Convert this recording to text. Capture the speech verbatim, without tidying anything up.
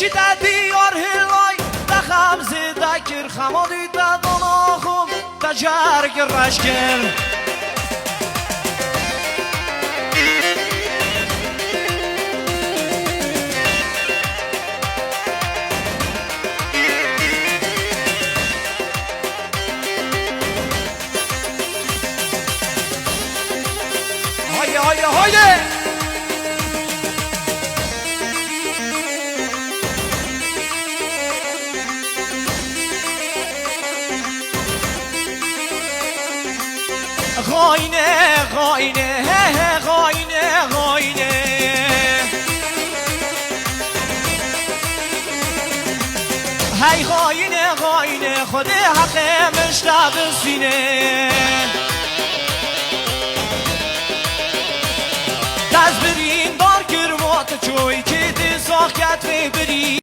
Çi te diyar hilay, te xem zêde kir, xema dî te dana xwe, te cerg reş kir. Haydi, haydi, haydi! Xayne, xayne, he, he, xayne, xayne. Hey xayne, xayne, Xwedê heqê min ji te bisîne. Dest birîndar kir, ma tu çoykê dê sax ket vê birî.